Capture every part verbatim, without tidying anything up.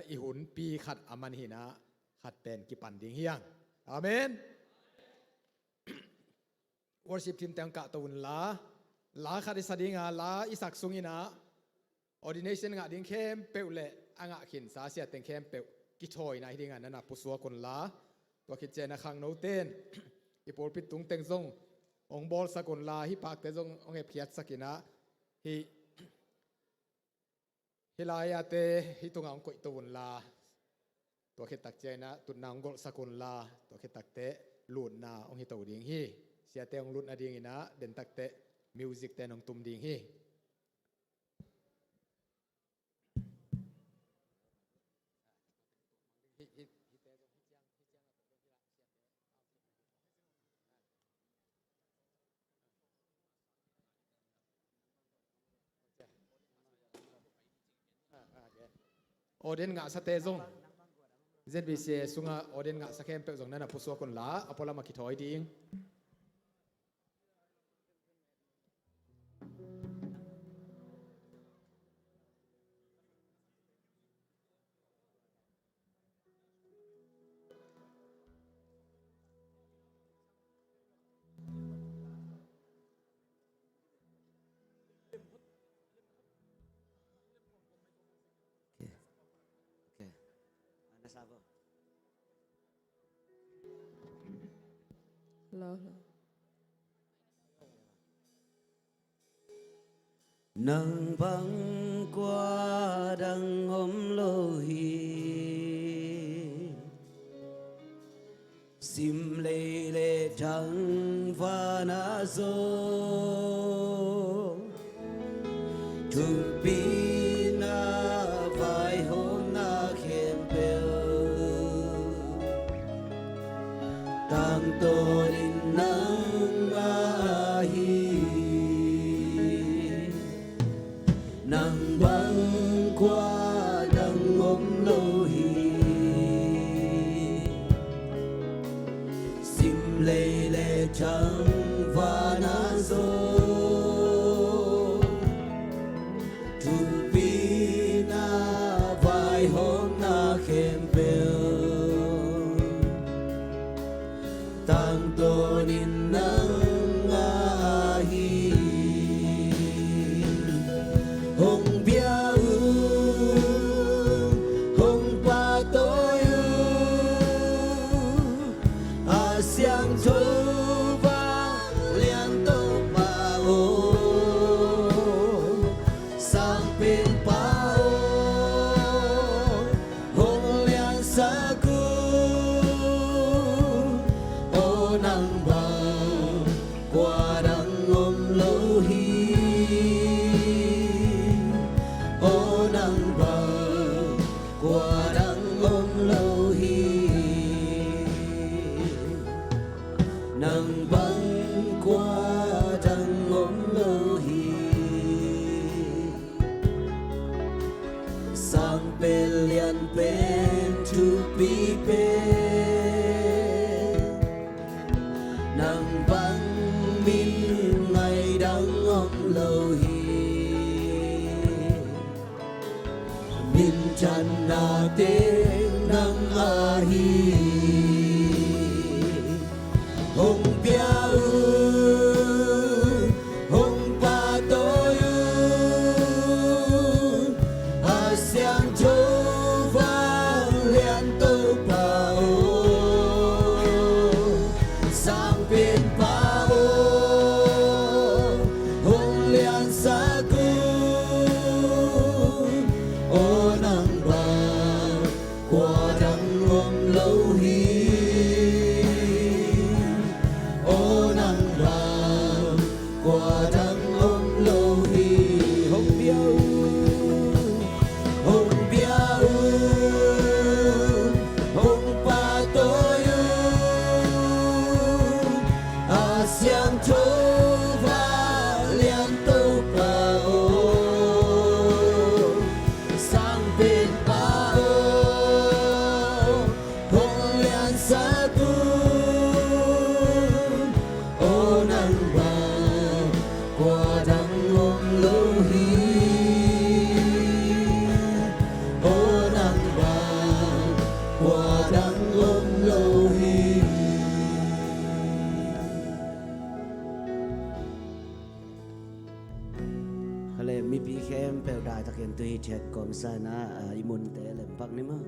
I hunpi khat a man hi-in ah khat pen kipan ding hi hang. Amen. Worship team teng kahto un la, la khat i sa ding a, la i sak sungin ah ordination ngah ding khempeuh le a ngah khinsa siateng khempeuh kithawina hi ding a, na na pusuak un la. Tua khit ciangin ah khangno ten i pulpit tung teng zong hong bawlsak un la, hih pakte zong hong hepkhiatsak in ah, hih hih lai-ate hih tungah hong koihto un la. Tua khit tak ciangin ah tutna hong golhsak un la. Tua khit tak teh lutna hong hito ding hi. Siate hong lut nadingin ah den tak teh music ten hong tum ding hi. Ordain ngahsate zong, Z B C A sungah ordain ngahsa khempeuh zong na na pusuak un la, a pualam ah kithawi ding. Hello, hello. Nang bang kua dang om lo hi. Sim lei le thangvana zong, thupina vaihawmna khempeuh tangtawnin nangmah hi. Nang bang kua dang om lo hi. Sim lei le thangvana zong, thupina vaihawmna khempeuh tangtawnin nangmah hi. Hong bia un, hong pahtawi un, a siangtho vanglian Topa aw, Sangpenpa aw, hong liansak un. Aw nang bang kua dang om lo hi. Aw nang bang kua dang om lo hi. Nang bang kua dang om lo hi. Sang pen, lian pen, thupi pen, nang bang min ngaih dang om lo hi. Minthanna teng nang ahi. Hong bia un, hong pahtawi un, a siangtho vanglian Topa aw, Sangpenpa aw, hong liansak un. Aw nang bang kua dang om lo hi. Ken tu hi thiat kawmsa na, a, i munte lempak ni maw.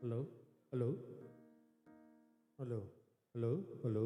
Hello? Hello? Hello? Hello? Hello?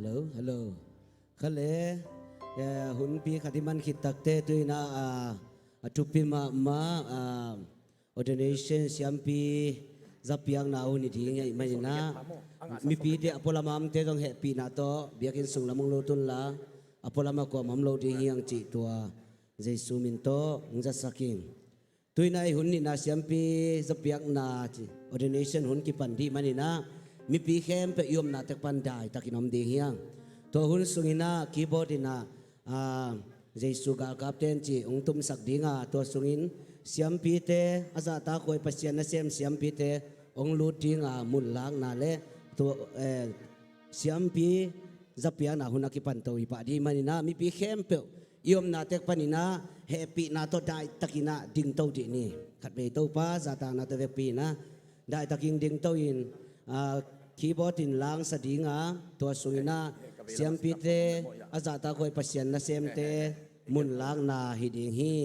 Hello, hello. Khale, eh, hunpi khat i man khit takte tu-in ah, a thupi mahmah, ah, ordination siampi zapiakna hun hi ding ahih manin ah, mipite a pualam a omte zong hehpihna tawh biakinn sung lam hong lut unla, a pualam a kuamah om lo ding hi hang cih tua Jesu min tawh hong zasak ing. Tu-in ah i hun nihna siampi zapiakna ci, ordination hun kipan ding manin ah, mipi khempeuh i omna tek pan daitakin om ding hi hang. Tua hun sungin ah keyboard in ah, ah, Jesu galkapte in cih hong tumsak ding a, tua sungin siampite, a zahtakhuai Pasian nasem siampite hong lut ding a, mun lakna le tua, eh, siampi zapiakna hun a kipan to hi pah ding manin ah, mipi khempeuh i omna tek panin ah hehpihna tawh daitakin ah dingto dih ni. Khatvei Topa zahtakna tawh vekpi in ah daitakin dingto in, ah, keyboard in langsa ding a, tua sungin ah siampite, a zahtakhuai Pasian nasemte mun lakna hi ding hi.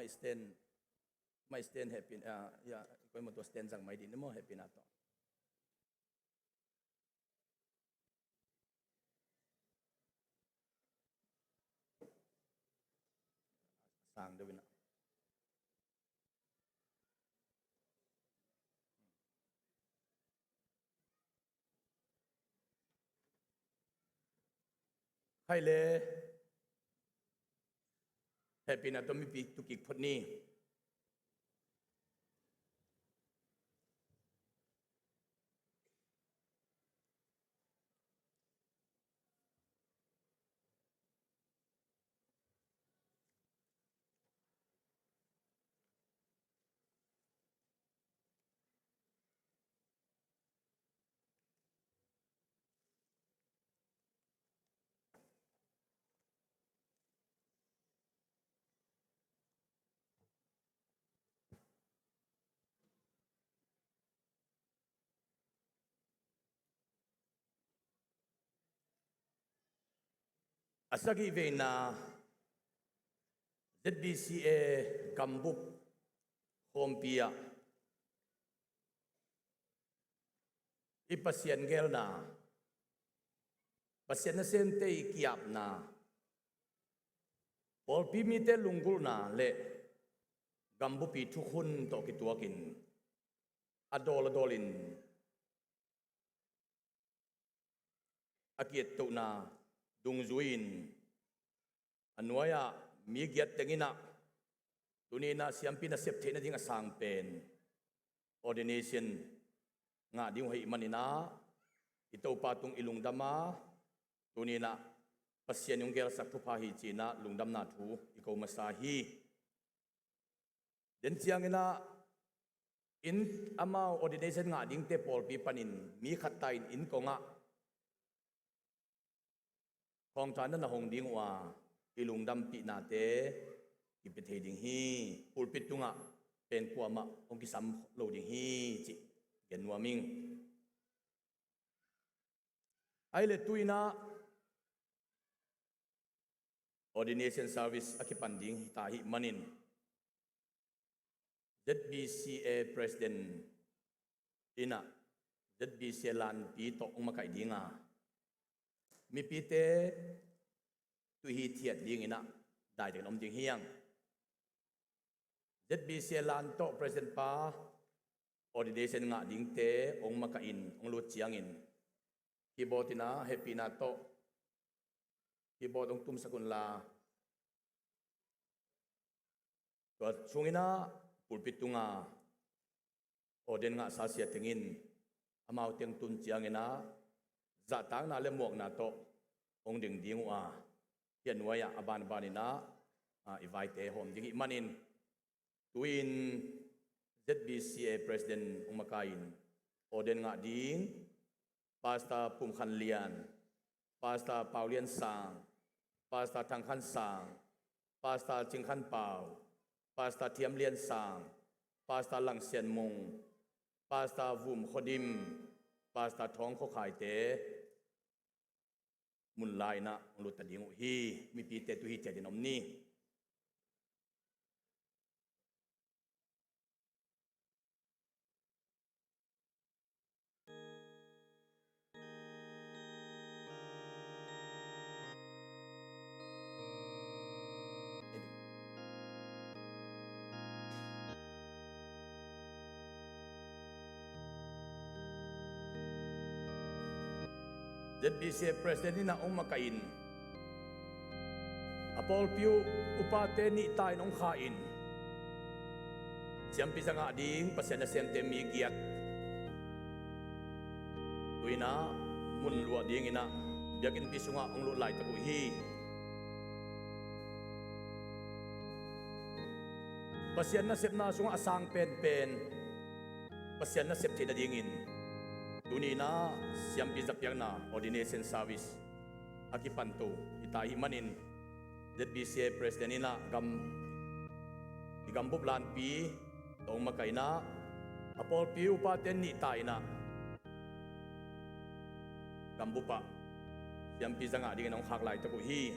Stand, mai stand hehpihna, ah, ya, koi maw tua stand zang mai dih ni maw, hehpihna tawh. Sang deuh in ah. Khai le, hehpihna tawh mipi tu kik phot ni. A sagih veina Z B C A gambup khawmpi ah i Pasian geelna, Pasian nasemte i ki-apna, pawlpi mite lunggulhna le gambupi thukhun tawh kituakin a dawl a dawlin a ki-ettohna dungzui-in a nuai-ah mi giat teng in ah tuni in ah siampi nasep theih nading a sang pen ordination ngah ding uh ahih manin ah i Topa tung i lungdam a, tuni in ah Pasian in hong geelsak thupha hi ci-in ah lungdamna thu i ko masa hi. Den ciangin ah inn, amau ordination ngah dingte pawlpi panin mi khat ta in inn kongah thawngtha na na hong ding uh a, i lungdampihnate i pia thei ding hi. Pulpit tungah pen kuamah hong kisam lo ding hi cih gen nuam ing. Ahih leh tu in ah ordination service a kipan ding hi ta ahih manin Z B C A President in ah Z B C A lanpi tawh hong makaih ding a, mipite tu hithiat dingin ah dai dingin om ding hi hang. Z B C A lan tawh President pa ordination ngah dingte hong makaih in hong lut ciangin keyboard in ah hehpihna tawh keyboard hong tumsak un la, tua sungin ah pulpit tunga ordain ngahsa sia teng in amau teng tun ciangin ah zahtakna le muakna tawh hong ding ding uh a, hih a nuai-ah a banbanin ah, ah, i vaite hawm ding ahih manin tu-in Z B C A President hong makai-in ordain ngah ding Pastor Pum Khan Lian, Pastor Pau Lian Sang, Pastor Thang Khan Sang, Pastor Cing Khan Pau, Pastor Thiam Lian Sang, Pastor Lang Sian Mung, Pastor Vum Kho Dim, Pastor Thawng Kho Khaite, mun lai-in ah hong lut ta ding uh hi. Mipite tu hithiat in om ni. Z B C A President in ah hong makaih in, a pawlpi uh upate nih ta in hong khah in, siampi za ngah ding Pasian nasemte mi giat tu-in ah mun luah dingin ah biakinnpi sungah hong lut laitak uh hi. Pasian nasepna sungah a sang penpen Pasian nasep theih nadingin tuni-in ah siampi za piakna ordination service a kipan to hi ta ahih manin Z B C A President in ah gam, i gambup lanpi tawh hong makaih in ah a pawlpi upate nih ta in ah gambup ah siampi za ngah dingin hong khak laitak uh hi.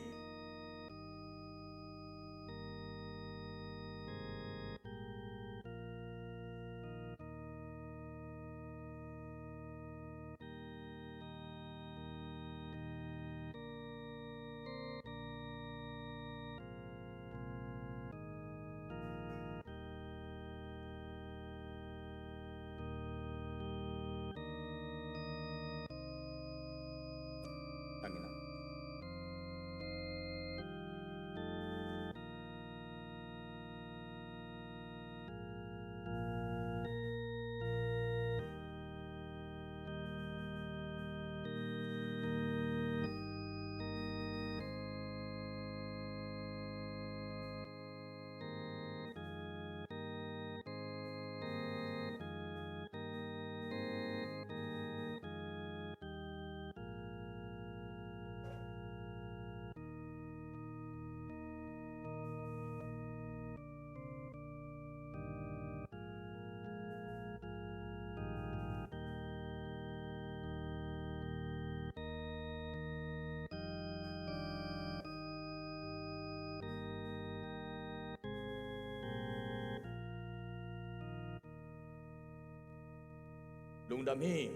Lungdam hi.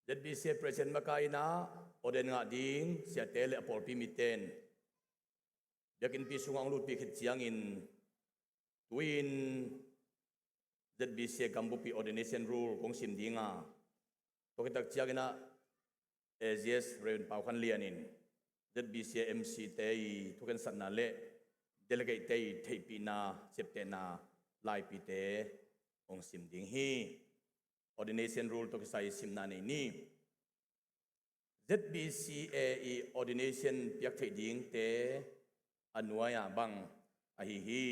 Z B C A President makaihna auden ngah ding siate le a pawlpi miten biakinnpi sungah hong lutpih khit ciangin, tu-in Z B C A gambupi ordination rule kong sim dinga, tua khit tak ciangin ah A G S Reverend Pau Khan Lian in Z B C A M C te i thukhensatna le delegate te i theihpihna, ciaptehna laipite hong sim ding hi. Ordination rule tawh kisai simna nei ni. Z B C A i ordination piak theih dingte a nuai-ah bang ahi hi.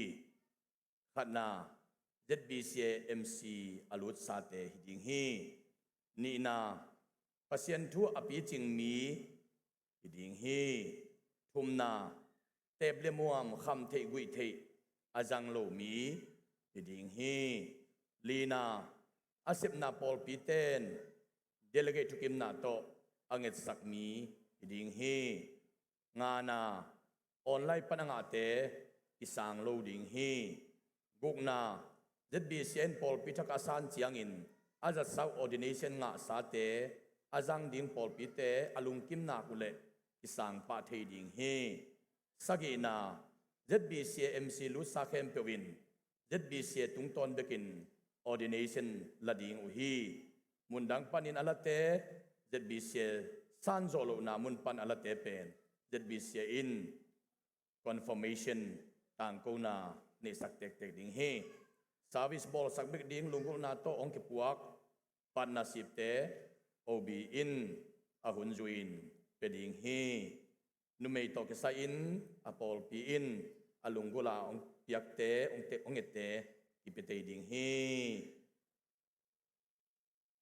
Khatna, Z B C A M C a lutsate hi ding hi. Nihna, Pasian thu a picing mi hi ding hi. Thumna, tep le muam, kham theih guih theih a zang lo mi hi ding hi. Lina, a sepna pawlpiten delegate thukimna tawh a ngetsak mi hi ding hi. Ngana, online pan a ngahte kisang lo ding hi. Gukna, Z B C A in pawlpi thak a san ciangin a zatsa uh ordination ngahsate a zang ding pawlpite a lungkim nak uh leh kisang pah thei ding hi. Sagihna, Z B C A M C lutsa khempeuh in Z B C A tungtawn bekin ordination la ding uh hi. Mundang panin a late, Z B C A san zawh lohna mun pan a late pen Z B C A in confirmation tangkona neihsak tektek ding hi. Service bawlsak bek ding lunggulhna tawh hong kipuak partnership-te O B in a hun zui-in pia ding hi. Numei tawh kisai-in a pawlpi in a lunggulh a hong piakte, hong te, hong ette kipia thei ding hi.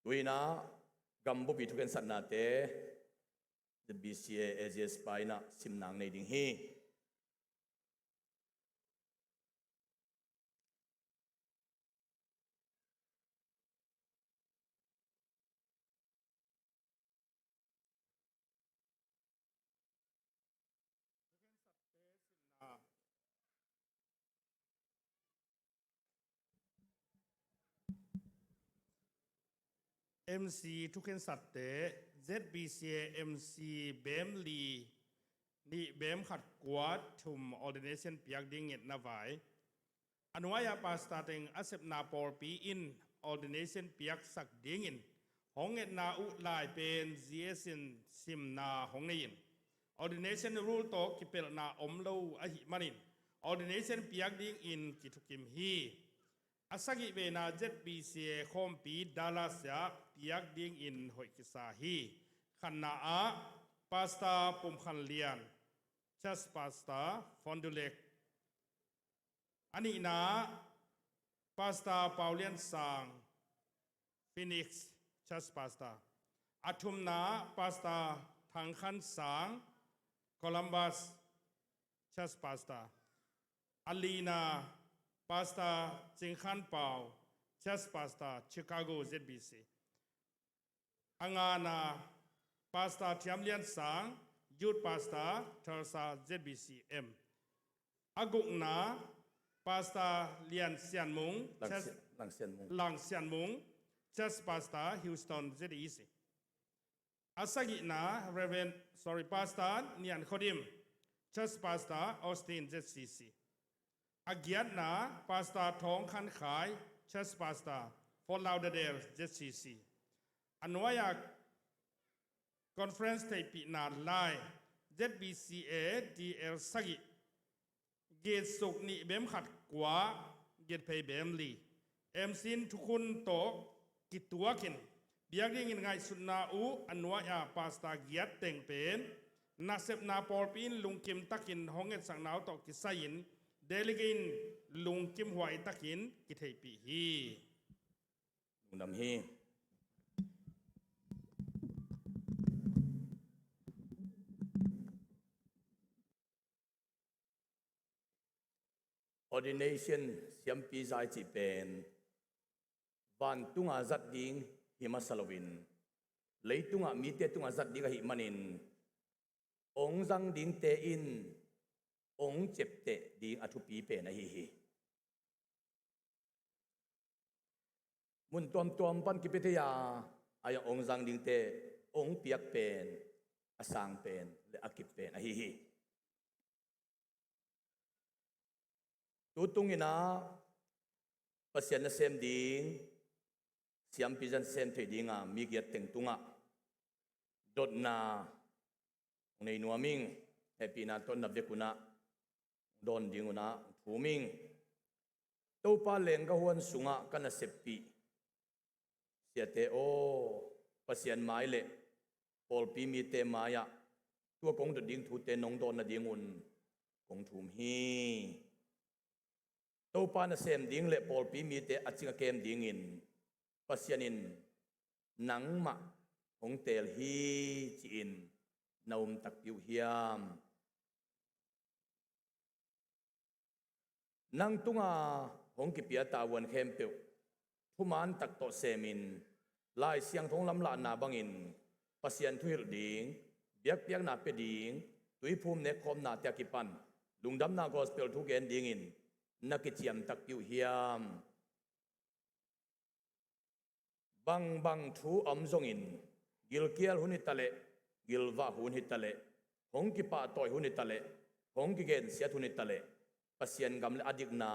Tu-in ah gambupi thukhensatnate Z B C A A G S pa in ah simna nei ding hi. M C thukhensatte, Z B C A M C bem li, nih bem khat kua thum ordination piak ding ngetna vai. A nuai-ah pastor teng a sepna pawlpi in ordination piaksak dingin hong ngetna uh lai pen G S in simna hong nei in, ordination rule tawh kipelhna om lo ahih manin ordination piak dingin kithukim hi. A sagih vena Z B C A khawmpi Dallas ah piak dingin hoih kisa hi. Khatna ah Pastor Pum Khan Lian, Church Pastor, Fond du Lac. A nihna ah Pastor Pau Lian Sang, Phoenix, Church Pastor. A thumna ah Pastor Thang Khan Sang, Columbus, Church Pastor. A lina Pastor Cing Khan Pau, Church Pastor, Chicago, Z B C. A ngana Pastor Thiam Lian Sang, Youth Pastor, Tulsa, Z B C M. A gukna Pastor Lian Sian Mung, Lang Church Sian, Lang Sian Mung. Lang Sian Mung, Church Pastor, Houston, Z E C. A sagihna Reverend, sorry, Pastor Nian Kho Dim, Church Pastor, Austin, Z C C. A giatna Pastor Thawng Khan Khai, Church Pastor, Fort Lauderdale, Z C C. A nuai-ah conference theihpihna lai, Z B C A D L sagih, gitsuk nih bem khat kua, gitphei bem li, M C in thukhun tawh kituakin piak dingin ngaihsutna uh a nuai-ah pastor giat teng pen nasepna pawlpi in lungkim takin hong ngetsakna uh tawh kisai-in delegate in lungkim huai takin kitheihpih hi. Lungdam hi. Ordination siampi zai cih pen vantunga zat ding hi masa loin, leitungah mite tungah zat ding ahih manin, ong zang dingte in ong ciapteh ding a thupi pen ahi hi. mun tuamtuam pan kipia thei a, a iang ong zang dingte ong piak pen a sang pen le a kip pen ahi hi. Tutung in ah Pasian nasem ding, siampi zan sem thei ding a mi giat teng tungah dotna hong nei nuam ing. Hehpihna tawh na vek un ah dawn ding un ah thum ing. Topa lengga huan sungah ka naseppih siate aw, Pasian mai le pawlpi mite mai-ah tua kong dot ding thute nong dawn nadingun kong thum hi. Topa nasem ding le pawlpi mite a cing a kem dingin Pasian in nangmah hong teel hi, ci-in na um takpi uh hiam? Nang tunga hong kipia tavuan khempeuh thuman tak tawh semin, Lai Siangtho lamlahna bangin Pasian thuhilh ding, biakpiakna pia ding, tuiphum nekkhawmnate a kipan lungdamna gospel thu gen dingin na kiciam takpi uh hiam? Bangbang thu a om zongin, gilkial hun hi taleh, gilvah hun hi taleh, hong kipahtawi hun hi taleh, hong kigensiat hun hi taleh, Pasian gam le a dikna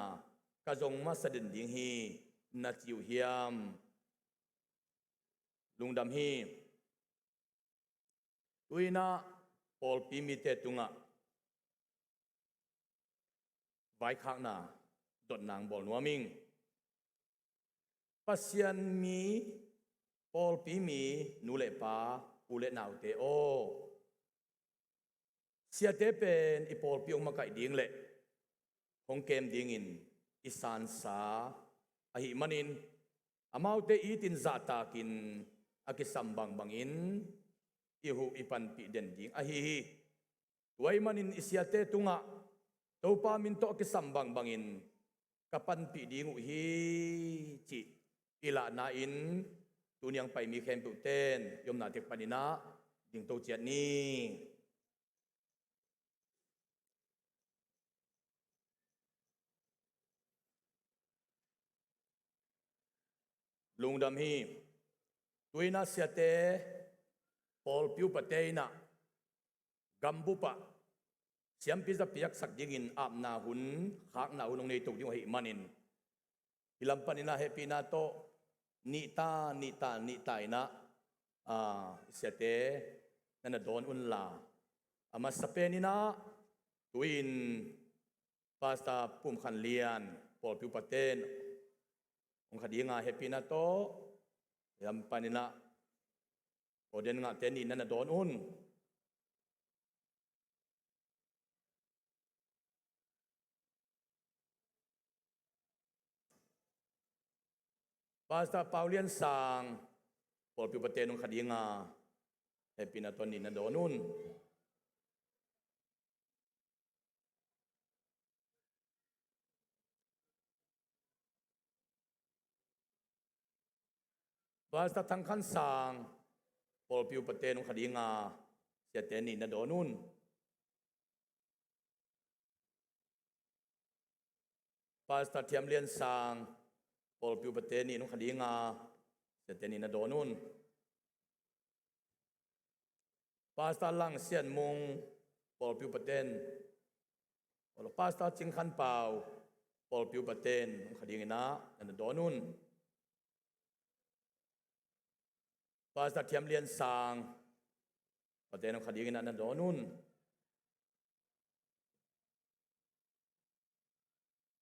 ka zong masa den ding hi, na ci uh hiam? Lungdam hi. Tu-in ah pawlpi mite tungah vaikhakna dotna hong bawl nuam ing. Pasian mi, pawlpi mi, nu le pa, u le naute aw, siate pen i pawlpi hong makaih ding le hong kem dingin i sansa ahih manin, amaute itin zahtakin a kisam bangbangin i huh i panpih den ding ahi hi. Tua ahih manin i siate tungah Topa min tawh a kisam bangbangin ka panpih ding uh hi, cih i lahna-in tuni a hong pai mi khempeuh ten i omna tek panin ah dingto ciat ni. Lungdam hi. Tu-in ah siate, pawlpi upate in ah gambup ah siampi za piaksak dingin apna hun, khakna hun hong neito ding uh ahih manin, hih lam panin ah hehpihna tawh nihta nihta nihta in ah, ah, siate na na dawn unla, a masa pen in ah tu-in Pastor Pum Khan Lian, pawlpi upate in hong kha ding a, hehpihna tawh hih lam panin ah ordain ngahte nih na na dawn un. Pastor Pau Lian Sang, pawlpi upate in hong kha ding a, hehpihna tawh nih na dawn un. Pastor Thang Khan Sang, pawlpi upate in hong kha ding a, siate nih na dawn un. Pastor Thiam Lian Sang, pawlpi upate nih in hong kha ding a, siate nih na dawn un. Pastor Lang Sian Mung, pawlpi upate in, Pastor Cing Khan Pau, pawlpi upate in hong kha dingin ah na na dawn un. Pastor Thiam Lian Sang, upate in hong kha dingin ah na dawn un.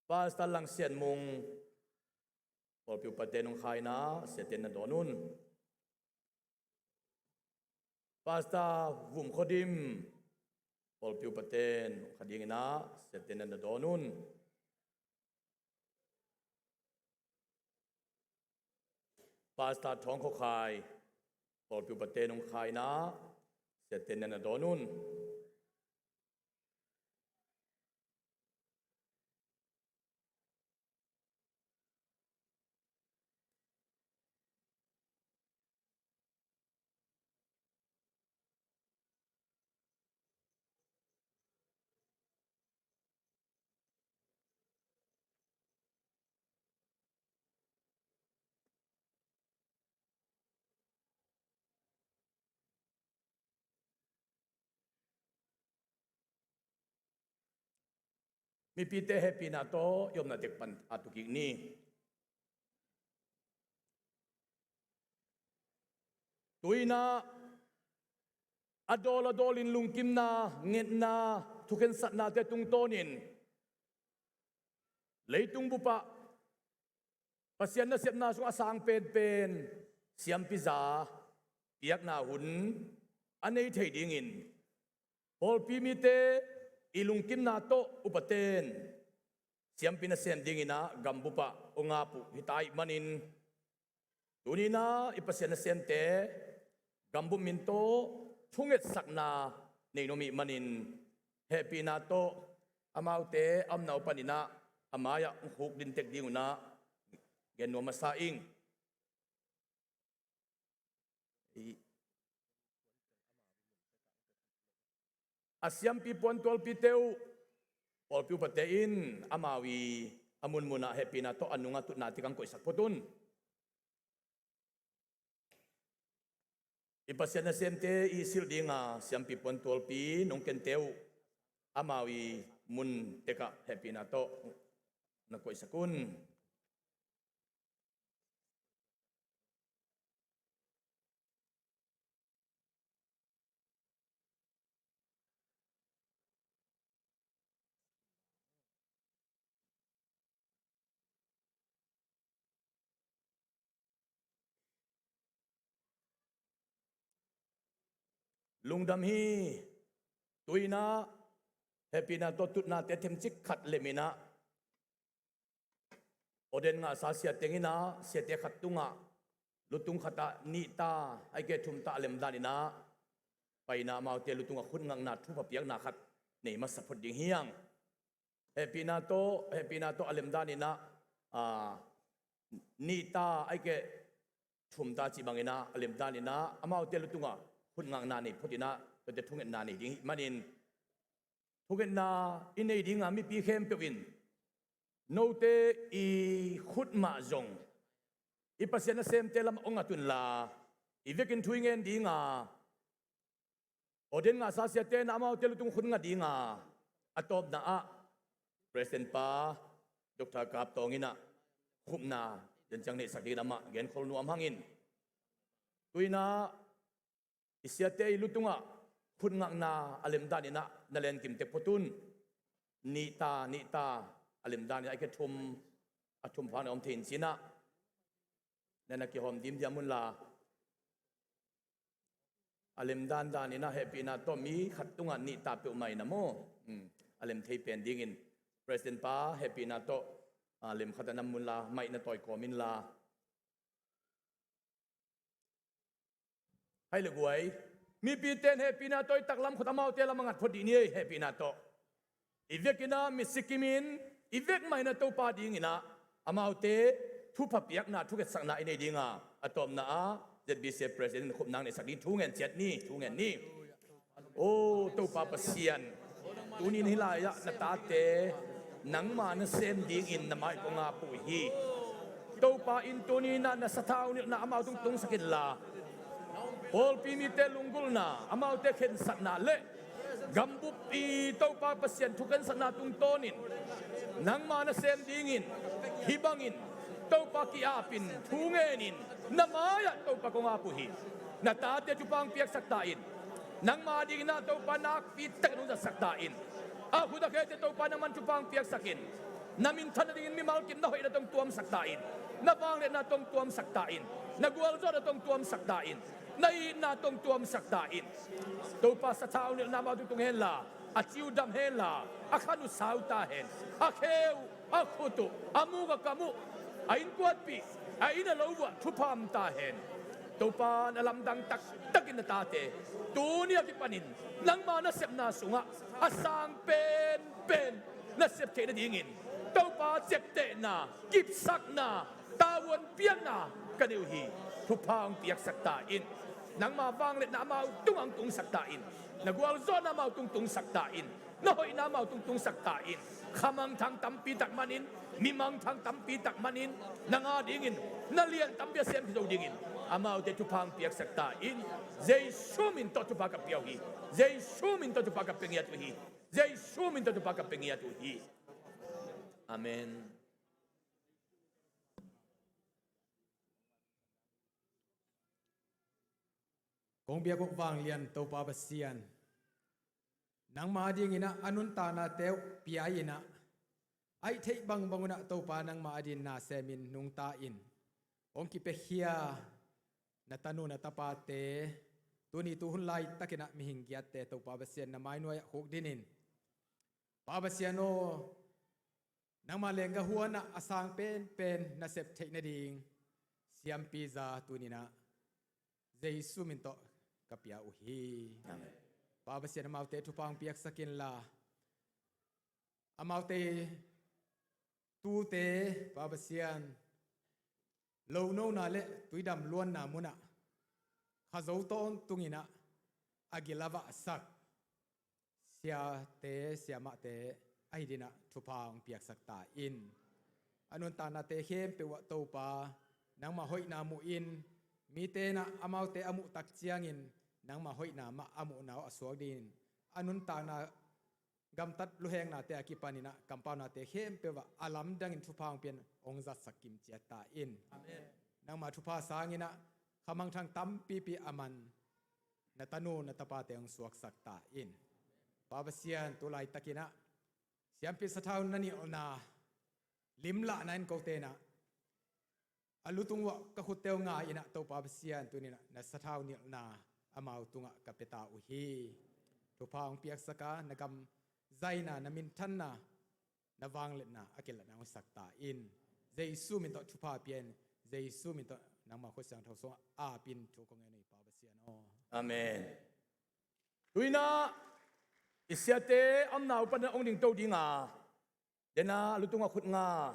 Pastor Lang Sian Mung, pawlpi upate in hong kha in ah, siate in na dawn un. Pastor Vum Kho Dim, pawlpi upate in hong kha dingin ah, siate in na dawn un. Pastor Thawng Kho Khai, pawlpi upate in hong kha in ah, siate in na na dawn un. Mipite hehpihna tawh i omna tek pan a tukik ni. Tu-in ah a dawl a dawlin lungkimna, ngetna, thukhensatnate tungtawnin leitung bupah Pasian nasepna sungah a sang penpen siampi za piakna hun a nei thei dingin pawlpi mite i lungkimna tawh upaten siampi nasem dingin ah gambup ah hong ap uh hi ta ahih manin, tuni-in ah i Pasian nasemte gambup min tawh thungetsakna nei nuam ahih manin, hehpihna tawh amaute a omna uh panin ah a mai-ah hong khuk ding tek ding un ah gen nuam masa ing. A siampi puantualpite uh pawlpi upate in amau i a munmun ah hehpihna tawh a nungah tutna tek hong koihsak phot un. I Pasian nasemte i silh dinga siampi puantualpi nong kente uh amau i mun tekah hehpihna tawh na koihsak un. Lungdam hi. Tu-in ah hehpihna tawh tutnate themcik khat lemin ah Oden ngahsa siate in ah siate khat tungah lutung khatah nih ta, ahih keh thum ta a lemdan in ah paina amaute lutungah khutngakna thupha piakna khat nei masa phot ding hi hang. Hehpihna tawh, hehpihna tawh a lemdan in ah, aa, nih ta, ahih keh thum ta cih bangin ah a lemdan in ah amaute lutungah khutngakna nei phot in ah tuate thungetna nei ding ahih manin, thungetna i nei dinga mipi khempeuh in note i khut mah zong i Pasian nasemte lamah hong at unla, i vekin thu i ngen dinga Oden ngahsa siate in ah amaute lutung khutnga dinga a tawpna ah President pa Doctor Kap Tawng in ah khupna den ciang neihsak dingin amah genkhol nuam hangin, tu-in ah i siate i lutungah khutngakna a lemdan in ah na lenkim tek phot un. Nih ta, nih ta a lemdan in ah, ahih keh thum, a thum phang na om thei in ci-in ah na na kihawm dimdiam unla, a lemdan dan in ah hehpihna tawh mi khat tungah nih ta peuhmah in ah maw, um, a lem thei pen dingin President pa hehpihna tawh, ah, lem khat a nam unla, mic na tawi kawm inla. Hai le guai, mipite in hehpihna tawh i taklam khut amaute lam a ngat phot dih ni ei, hehpihna tawh. I vekin ah misi kimin i vek mah in ah Topa dingin ah amaute thupha piakna, thukhetsakna i nei dinga a tawpna ah Z B C President in khupna hong neihsak ding thu ngen ciat ni, thu ngen ni. O Topa Pasian, tuni-in hih lai-ah na tate nangma nasem dingin na mai-ah kong ap uh hi. Topa in tuni-in ah na sathau nilhna amau tung tungsak inla, pawlpi mite lunggulhna, amaute khensatna le gambup i Topa Pasian thukhensatna tungtawnin nangma nasem dingin hih bangin Topa ki-apin, thu ngenin na mai-ah Topa kong ap uh hi. Na tate thupha hong piaksak ta in. Nangma dingin ah Topa nakpi takin hong zatsak ta in. A khut a khete Topa nangman thupha hong piaksak in. Na minthan nadingin mimal kim na hoihna tawh hong tuamsak ta in. Na vangliatna tawh hong tuamsak ta in. Na gualzawhna tawh hong tuamsak ta in. Na itna tawh hong tuamsak ta in. Topa sathau nilhna amau tung tung henla, a ci uh dam henla, a khan uh sau ta hen. A khe uh, a khut uh, a muk a kam uh, a innkuanpih, a inn a lo uh ah thupha om ta hen. Topa na lamdang taktakin na tate tuni a kipanin nangma nasepna sungah a sang penpen na sep theih nadingin Topa ciaptehna, kipsakna, tavuan piakna ka nei uh hi. Thupha hong piaksak ta in. Nangma vangliatna amau tungah hong tungsak ta in. Na gualzawhna amau tung tungsak ta in. Na hoihna amau tung tungsak ta in. Kha mangthang tampi tak manin, mi mangthang tampi tak manin, nang a dingin na lian tampi a sem hi zo dingin amaute thupha hong piaksak ta in. Jesu min tawh thupha ka pia uh hi. Jesu min tawh thupha ka pia ngiat uh hi. Jesu min tawh thupha ka pia ngiat uh hi. Amen. Kong biak uh vanglian Topa Pasian, nangma adingin ah a nuntaknate uh pia-in ah, a hih theih bangbang un ah Topa nangma adingin na semin nungta-in hong kipiakhia na tanu na tapate, tuni tuhun laitakin ah mihing giatte Topa Pasian na mainuai ah khukdin in, Pa Pasian aw, nangma leenggah huan ah a sang penpen na sep theih nading siampi za tuni-in ah Jesu min tawh ka pia uh hi. Amen. Pa Pasian, amaute thupha hong piaksak inla, amaute tuute, Pa Pasian, lonona le tuidam luanna mun ah khazo tawntungin ah a gil a vahsak siate siamahte ahih dingin ah thupha hong piaksak ta in. A nuntaknate khempeuh ah Topa, nangma hoihna muhin, mite in ah amaute a muh tak ciangin nangma hoihna mah a muhna uh a suak dingin, a nuntakna gamtat luhengnate a kipanin ah kampaunate khempeuh ah a lamdangin thupha hong pia-in hong zatsak kim ciat ta in. Amen. Nangma thupha sangin ah khamangthang tampipi a man na tanu na tapate hong suaksak ta in. Pa Pasian, tu laitakin ah siampi sathau na nilhna limlahna in kote in ah a lutung uah ka khutte uh nga-in ah Topa Pasian, tuni-in ah na sathau nilhna amau tungah ka pia ta uh hi. Thupha hong piaksak a, na gam zaina, na minthanna, na vangliatna a kilatna hong sak ta in. Jesu min tawh thupha pia-in, Jesu min tawh nangma khut siangtho sungah apin thu kong ngen uh hi, Pa Pasian aw. Amen. Tu-in ah i siate a omna uh panin hong dingto ding a, den a lutungah khut nga,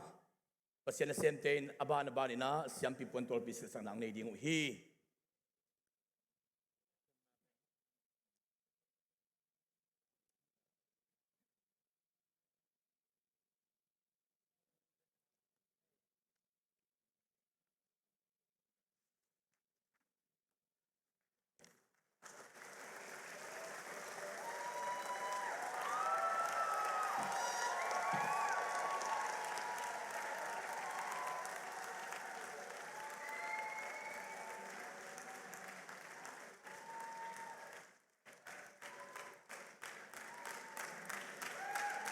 Pasian nasemte in a ban a banin ah siampi puan tualpi silhsakna hong nei ding uh hi.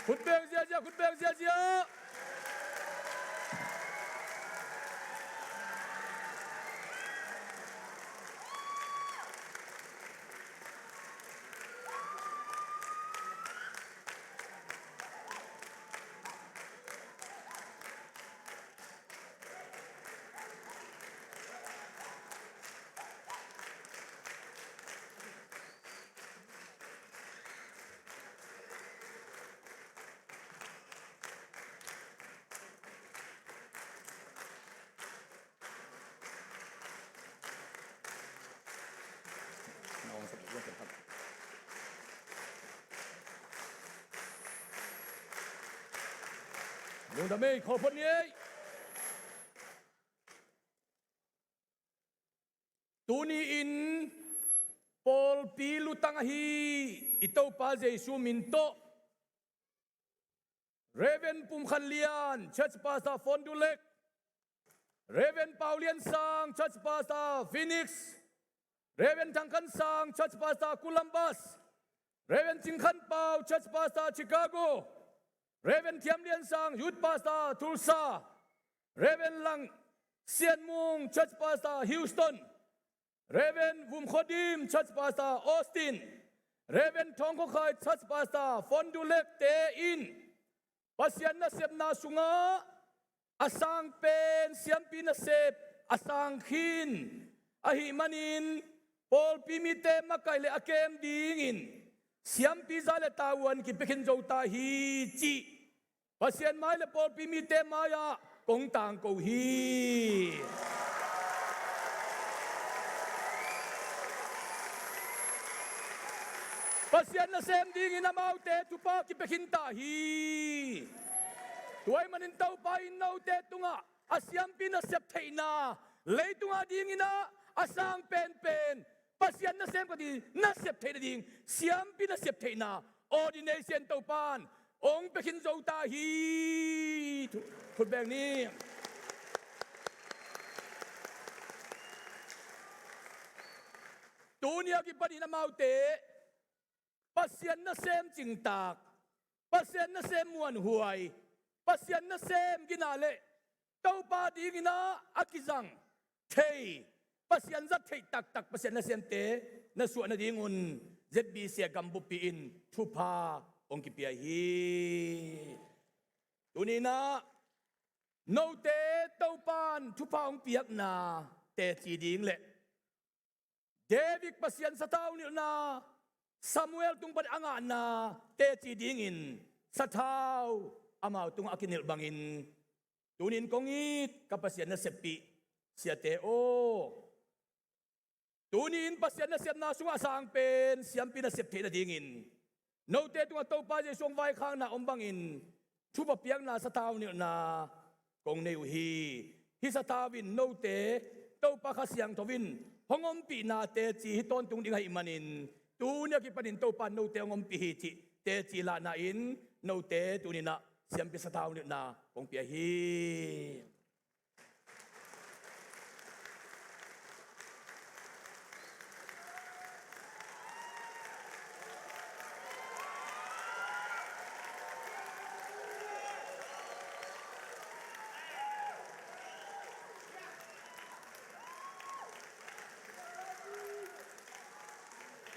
Khut beng ziazia, khut beng ziazia. Lungdam ei, khawlphuan ni ei. Tuni-in pawlpi lutang ahi i Topa Jesu min tawh, Reverend Pum Khan Lian, Church Pastor, Fondulek, Reverend Pau Lian Sang, Church Pastor, Phoenix, Reverend Thang Khan Sang, Church Pastor, Columbus, Reverend Cing Khan Pau, Church Pastor, Chicago, Reverend Thiam Lian Sang, Youth Pastor, Tulsa, Reverend Lang Sian Mung, Church Pastor, Houston, Reverend Vum Kho Dim, Church Pastor, Austin, Reverend Thawng Kho Khai, Church Pastor, Fondulek te in Pasian nasepna sungah a sang pen siampi nasep a sang khin ahih manin, pawlpi mite makaih le a kem dingin siampi za le tavuan kipia khin zo ta hi cih Pasian mai le pawlpi mite mai-ah kong tangko hi. Pasian nasem dingin amaute thupha kipia khin ta hi. Tua ahih manin Topa in note tungah a siampi nasep theihna, leitung adingin ah a sang penpen Pasian nasem ka ding nasep theih nading siampi nasep theihna ordination Topa in hong pia khin zo ta hi. Khut beng ni. Tuni a kipanin amaute Pasian nasem cingtak, Pasian nasem muanhuai, Pasian nasem gina le Topa dingin ah a kizang thei, Pasian zat theih taktak, Pasian nasemte na suah nadingun Z B C a gambupi in thupha hong kipia hi. Tuninah note Topan thupha hong piakna teci ding le David Pasian sathau nilhna, Samuel tung pan a ngahna teci dingin sathau amau tungah a kinilh bangin, tunin kong it ka Pasian naseppih siate aw, tunin Pasian nasepna sungah a sang pen siampi nasep theih nadingin note tungah Topa Jesu hong vaikhakna om bangin thupha piakna sathau nilhna kong nei uh hi. Hih sathau in note Topa Kha Siangtho in hong ompihna teci hi tawntung ding ahih manin, tuni a kipanin Topa in note hong ompih hi cih teci lahna in note tuninah siampi sathau nilhna kong pia hi.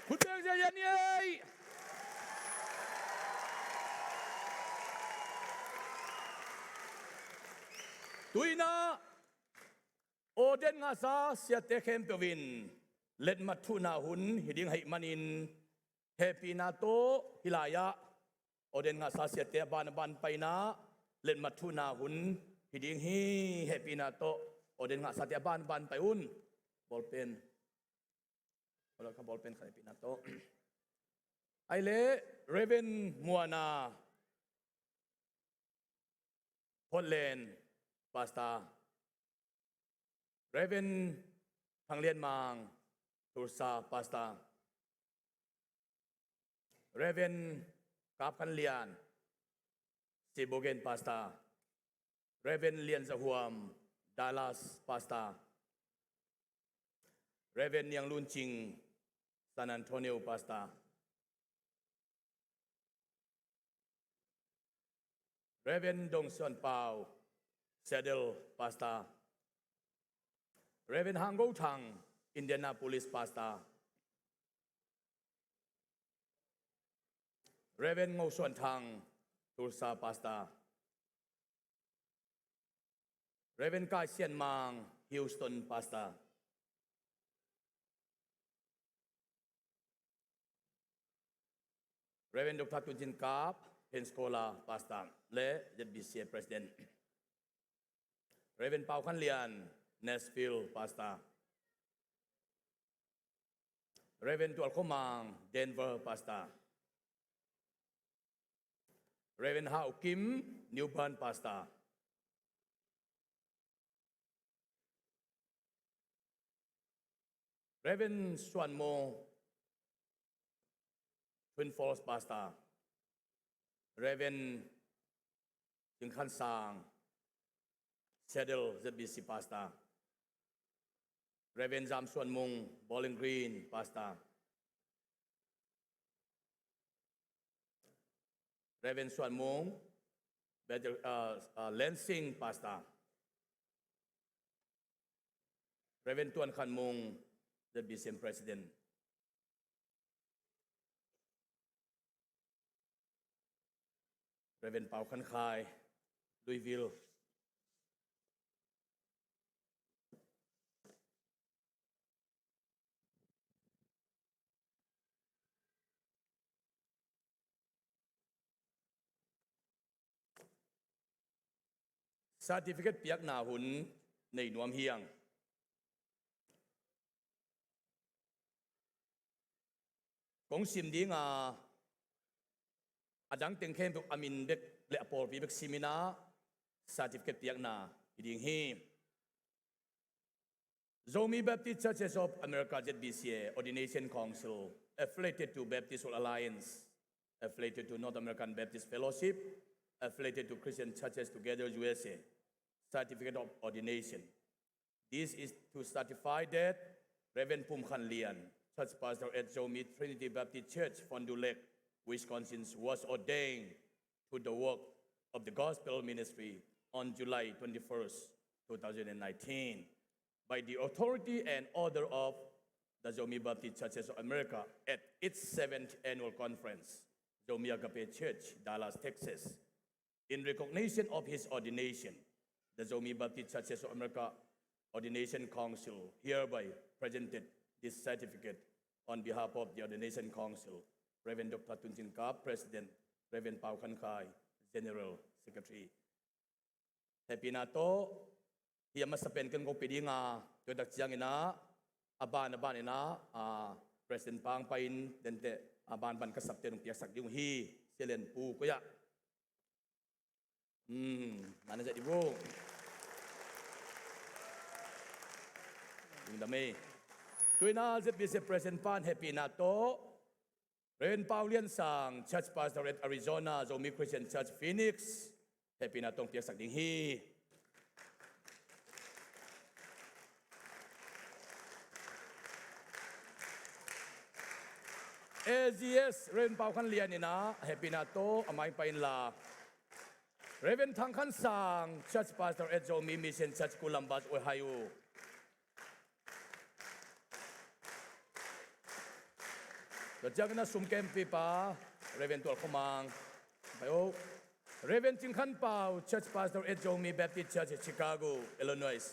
Khut beng ziahziah ni ei. Tuinah auden ngahsa siate khempeuh in letmat thuhna hun hi ding ahih manin, hehpihna tawh hih lai-ah auden ngahsa siate a ban a ban paina letmat thuhna hun hi ding hi. Hehpihna tawh auden ngahsate a ban a ban pai un. Bawlpen, ka bawlpen khat hehpihna tawh. Ai le Reverend Muana, Portland Pastor, Reverend Thang Lian Mang, Tulsa Pastor, Reverend Kap Khan Lian, Sheboygan Pastor, Reverend Lian Za Huam, Dallas Pastor, Reverend Niang Lun Cing, San Antonio Pastor, Reverend Dong Suan Pau, Seattle Pastor, Reverend Hang Go Thang, Indianapolis Pastor, Reverend Ngo Suan Thang, Tulsa Pastor, Reverend Kai Sian Mang, Houston Pastor, Reverend Doctor Tun Cin Kap, Pensacola Pastor le Z B C A President, Reverend Pau Khan Lian, Nashville Pastor, Reverend Tual Kho Mang, Denver Pastor, Reverend Hau Kim, New Bern Pastor, Reverend Suan Mung, Twin Falls Pastor, Reverend Ding Khan Sang, Seattle Z B C Pastor, Reverend Zam Suan Mung, Bowling Green Pastor, Reverend Suan Mung, Bethel, uh, uh, Lansing Pastor, Reverend Tuan Khan Mung, Z B C M President, Reverend Pau Khan Khai, Louisville, certificate piakna hun nei nuam hi hang. Kong sim ding a, a dang teng khempeuh a min bek le a pawlpi bek sim in a, certificate piakna hi ding hi. Zomi Baptist Churches of America, Z B C A, Ordination Council, affiliated to Baptist World Alliance, affiliated to North American Baptist Fellowship, affiliated to Christian Churches Together U S A, certificate of ordination. This is to certify that Reverend Pum Khan Lian, Church Pastor at Zomi Trinity Baptist Church, Fond du Lac, Wisconsin, was ordained to the work of the gospel ministry on July twenty-first, two thousand and nineteen, by the authority and order of the Zomi Baptist Churches of America at its seventh annual conference, Zomi Agape Church, Dallas, Texas. In recognition of his ordination, the Zomi Baptist Churches of America Ordination Council hereby presented this certificate on behalf of the Ordination Council, Reverend Doctor Tun Cin Kap, President, Reverend Pau Khan Khai, General Secretary. Hehpihna tawh, hih a masa pen ken ko pia ding a, tua tak ciangin ah, a ban a ban in ah, a, President pa hong pai in, denteh, a ban ban ka sapte nong piaksak ding uh hi, Sia Lian Pu Koi ah. Hmm, mana jadi bu. Lungdam ei. Tu-in ah Z B C President pan hehpihna tawh, Reverend Pau Lian Sang, Church Pastor at Arizona, Zomi Christian Church, Phoenix, hehpihna tawh hong piaksak ding hi. A G S, Reverend Pau Khan Lian in ah, hehpihna tawh a mai pai inla. Reverend Thang Khan Sang, Church Pastor at Zomi Mission Church, Columbus, Ohio. Tua ciangin ah sum kempipa, Reverend Tual Khua Mang. Pai o. Reverend Cing Khan Pau, Church Pastor at Zomi Baptist Church, Chicago, Illinois.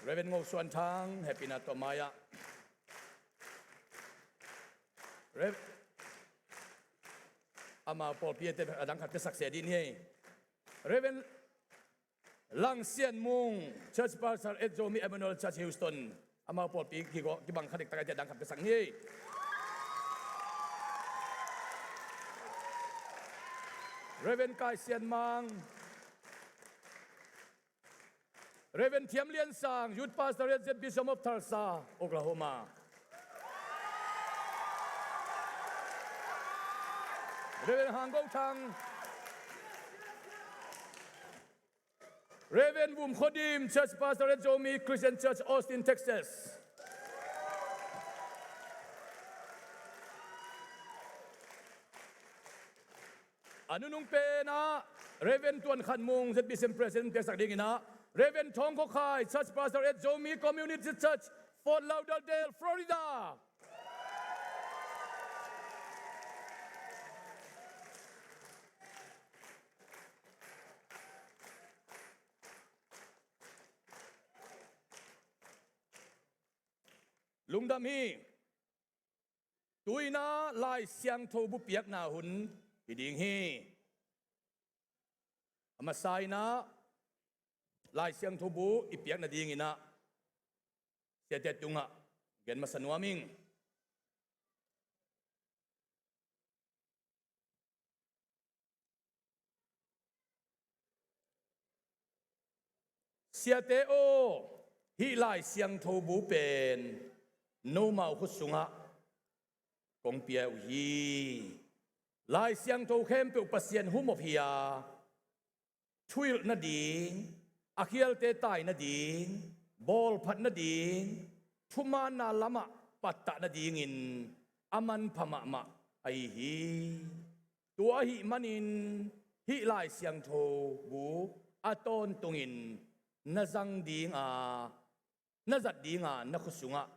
Reverend Ngo Suan Thang, hehpihna tawh mai ah. Rev-, amau pawlpi a dang khat piaksak se ding hi. Reverend Lang Sian Mung, Church Pastor at Zomi Emmanuel Church, Houston. Amau pawlpi kibang kha diktak a, a dang khat piaksak hi. Reverend Kai Sian Mang, Reverend Thiam Lian Sang, Youth Pastor at Z Bishop of Tulsa, Oklahoma. Reverend Hang Go Thang, Reverend Vum Kho Dim, Church Pastor at Zomi Christian Church, Austin, Texas. A nunung pen ah Reverend Tuan Khan Mung, Z B C M President, piaksak dingin ah Reverend Thawng Khaw Khai, Church Pastor at Zomi Community Church, Fort Lauderdale, Florida. Lungdam hi. Tu-in ah Lai Siangtho bu piakna hun hi ding hi. A masa in ah Lai Siangtho bu i piak nadingin ah siate tungah gen masa nuam ing. Siate aw, hih Lai Siangtho bu pen nomau khut sungah kong pia uh hi. Lai Siangtho khempeuh Pasian humop hi a, thuhilh nading, a khialte tai nading, bawlphat nading, thumaanna lamah pattah nadingin a manpha mahmah ahi hi. Tua ahih manin hih Lai Siangtho bu a tawntungin na zang dinga, na zat dinga na khut sungah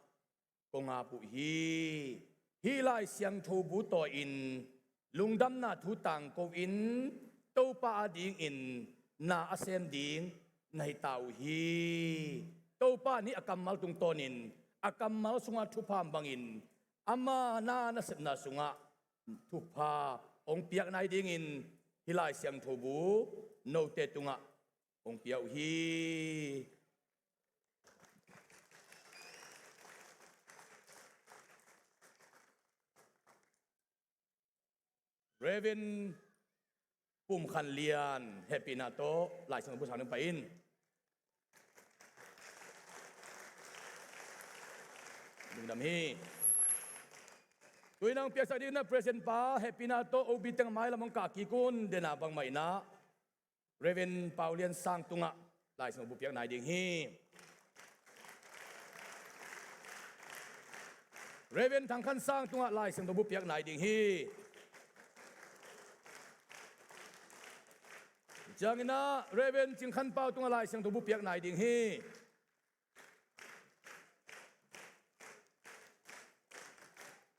kong ap uh hi. Hih Lai Siangtho bu tawi-in lungdamna thu tangko-in Topa adingin na a sem ding na hi ta uh hi. Topa in hih a kammal tungtawnin a kammal sungah thupha om bangin ama na nasepna sungah thupha hong piak nai dingin hih Lai Siangtho bu note tungah kong pia uh hi. Reverend Pum Khan Lian, hehpihna tawh Lai Siangtho bu sang ding pai in. Lungdam hi. Tui nang piaksak ding na President pa hehpihna tawh O B teng a mailam hong kah kik un. Dena bangmah inah Reverend Pau Lian Sang tungah Lai Siangtho bu piak nai ding hi. Reverend Thang Khan Sang tungah Lai Siangtho bu piak nai ding hi. Cianginah Reverend Cing Khan Pau tungah Lai Siangtho bu piak nai ding hi.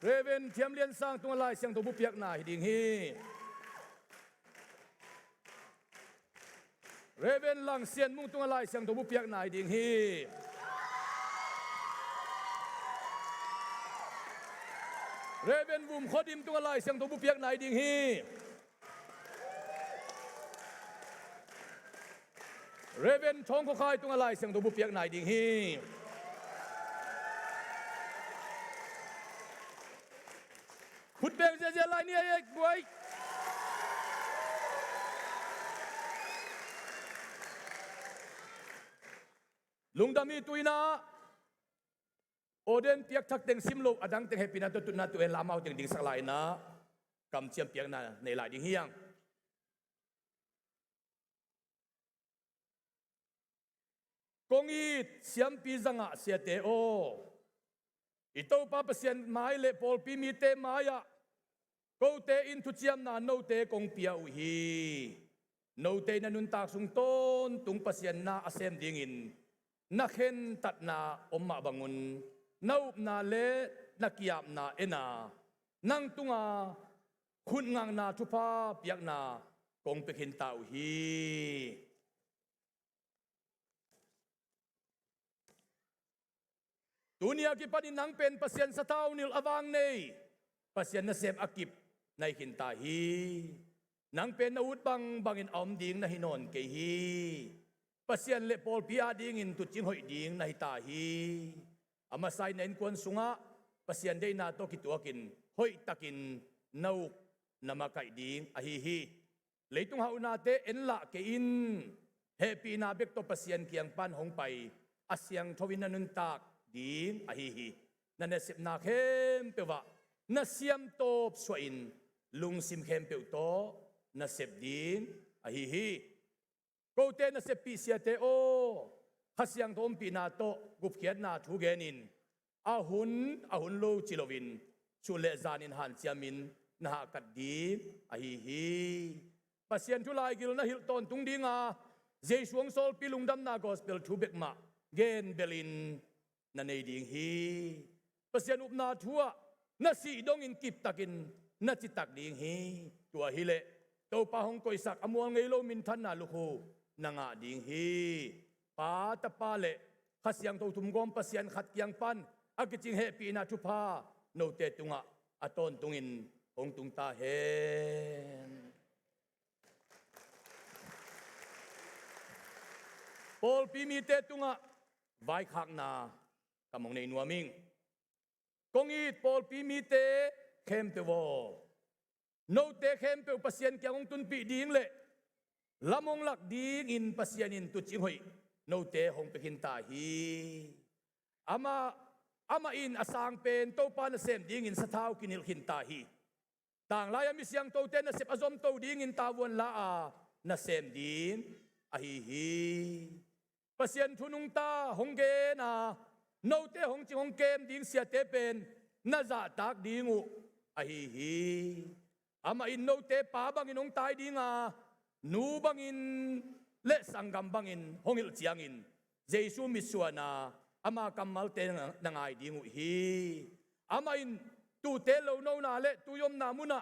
Reverend Thiam Lian Sang tungah Lai Siangtho bu piakna hi ding hi. Reverend Lang Sian Mung tungah Lai Siangtho bu piakna hi ding hi. Reverend Vum Khaw Dim tungah Lai Siangtho bu piakna hi ding hi. Reverend Thawng Khaw Khai tungah Lai Siangtho bu piak nai ding hi. Khut beng ziazia lai ni, ei, ei, buai. Lungdam hi. Tuinah auden piak thak teng sim lo, a dang teng hehpihna tawh tutna tu en la, amau teng dingsak lai inah kamciam piakna nei lai ding hi hang. Kong it siampi zangah siate aw, i Topa Pasian mai le pawlpi mite mai-ah kote in thuciamna note kong pia uh hi. Note in na nuntak sung tawntung Pasian na a sem dingin na khentatna om mah bangun na upna le na ki-apna en a, nang tunga khutngakna thupha piakna kong pia khinta uh hi. Tuni a kipanin nang pen Pasian sathau nilh a vang nei, Pasian nasem a kip na hi khinta hi. Nang pen na ut bangbangin a om ding na hi nawn kei hi. Pasian le pawlpi adingin tuucing hoih ding na hita hi. A masa in na innkuan sungah Pasian deihna tawh kituakin hoihtakin na uk na makaih ding ahi hi. Leitung hauhnate enlah kei in, hehpihna bek tawh Pasian kiang pan hong pai a siangtho in na nuntak ding ahi hi. Na nasepna khempeuh ah na siamtawp suahin lungsim khempeuh tawh na sep ding ahi hi. Kote naseppih siate aw, Kha Siangtho ompihna tawh gupkhiatna thu genin a hun a hun lo ci loin sun le zanin hanciamin na hahkat ding ahi hi. Pasian thu laigil na hilh tawntung dinga Jesu hong sawlpi lungdamna gospel thu bek mah gen belin na nei ding hi. Pasian upna thu ah na sih dongin kiptakin na citak ding hi. Tua hileh Topa hong koihsak a mual ngei lo minthanna lukhu na ngah ding hi. Pa, Tapa le Kha Siangtho thumgawm Pasian khat kiang pan a kicing hehpihna thupha note tungah a tawntungin hong tung ta hen. Pawlpi mite tungah vaikhakna kam hong nei nuam ing. Kong it pawlpi mite khempeuh aw, note khempeuh Pasian kiang hong tunpih ding le lam hong lak dingin Pasian in tuucing hoih note hong pia khinta hi. Amah, amah in a sang pen Topa nasem dingin sathau kinilh khinta hi. Tanglai a mi siangthote nasep a zomto dingin tavuan la a nasem ding ahi hi. Pasian thu nungta hong gen a note hong cing hong kem ding siate pen na zahtak ding uh ahi hi. Amah in note pa bangin hong tai dinga, nu bangin le sanggam bangin hong hilh ciangin Jesu mitsuana ama kammalte na ngai ding uh hi. Amah in tuute lonona le tui omna munah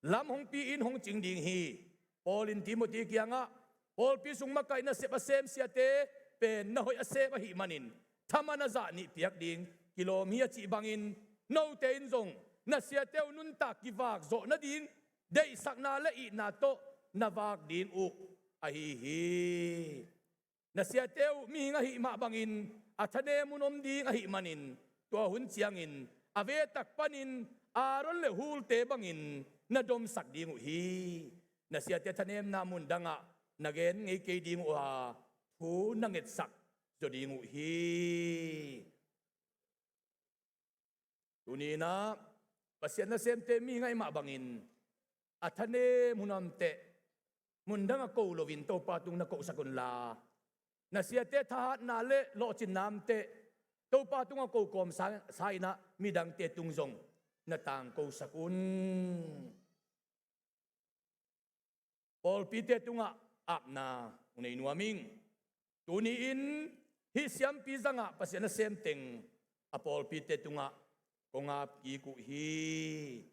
lam hong pi-in hong cing ding hi. Paul in Timothy kiangah, pawlpi sung makaih nasep a sem siate pen na hoih a sem ahih manin thaman a zah nih piak ding kilawm hi a cih bangin, note in zong na siate uh nuntak kivak zawh nading deihsakna le itna tawh na vak ding uh ahi hi. Na siate uh mihing ahih mah bangin a thanem hun om ding ahih manin, tua hun ciangin a vetak panin Aaron le Hulte bangin na domsak ding uh hi. Na siate thanemna mun dangah na gen ngei kei ding uh a, thu na ngetsak zaw ding uh hi. Tuni inah Pasian nasemte mi ngaih mah bangin a thanem hun a om teh, mundang a ko loin Topa tung na kohsak unla, na siate thahatna le lawhcinna om teh, Topa tungah ko kawmsa, sa-in ah midangte tung zong na tangkosak un. Pawlpite tungah apna hong nei nuam ing. Tuni-in hih siampi zangah Pasian nasem teng a pawlpite tungah kong ap kik uh hi.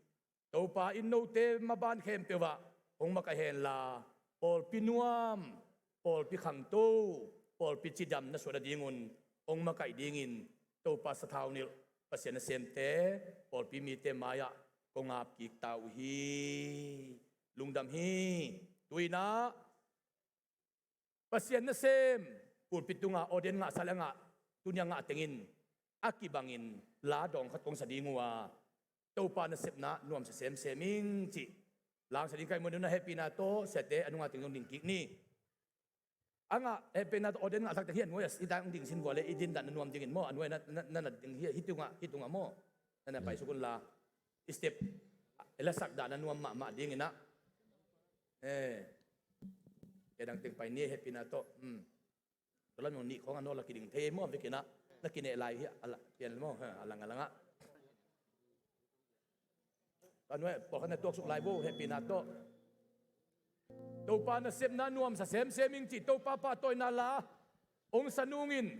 Topa in note maban khempeuh ah hong makaih henla, pawlpi nuam, pawlpi khangto, pawlpi cidam na suah nadingun hong makaih dingin Topa sathau nilh Pasian nasemte, pawlpi mite mai-ah kong ap kik ta uh hi. Lungdam hi. Tu-in ah Pasian nasem pulpit tungah audience ngahsa le a ngah, tuni a ngah teng in a kibangin la dawng khat kong sa ding uh a, Topa nasepna nuamsa semsem ing cih la sa ding ka hih manin ah hehpihna tawh siate a nungah teng zong ding kik ni. A ngah, hehpihna tawh audience ngahsak teng hih a nuai-ah hih tak hong ding sin vua le i din dan na nuam dingin maw, a nuai na, na, na, na ding hih, hih tungah, hih tungah maw, na na paisuk unla, step i lasak dan na nuam mahmah dingin ah. Eh. Kei dang teng pai ni, hehpihna tawh. Hmm. Tua lam zong nih khawng a nawl a kiding thei maw, vekin ah na kineh lai hi a la, pian maw, ha, a lang a langah. Ka nuai pawlkhat na tuaksuk lai vo, hehpihna tawh. Topa nasepna nuamsa semsem ing cih Topa pahtawina la hong sa nungin